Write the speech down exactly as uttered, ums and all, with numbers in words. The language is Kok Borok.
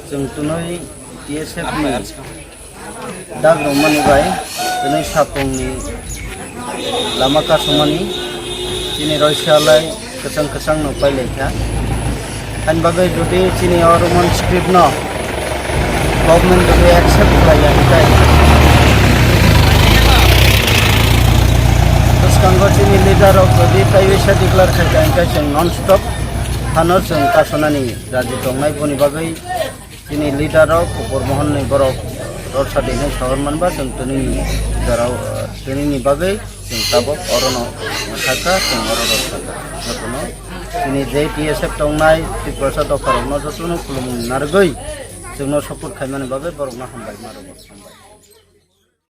Chwng twnwi T S F ni dag rwmani bai twnwi sapungni lama kasumani chini roisa lai kwchang kwchang no pailai kha. Hain bagwi jodi chini o Roman script no government jodi accept khlai ya hinkhe bwskango chini leader rok jodi taiwisa declare khai kha hinkhe chwng non stop hano chwng kasonani raji tongnai boni bagwi. Chini leader rok, Kupur Mohon ni borok, rorsa dinai sahor manba, chwng tini ni jorao, tini ni bagwi chwng tabok oro no sakha, chwng oro rok sakha. Jotono chini je T S F tongnai, Tiprasa dopha rok no jotono khulumung narwgwi chwng no support khaimani bagwi borok no hambai ma rwgo, hambai.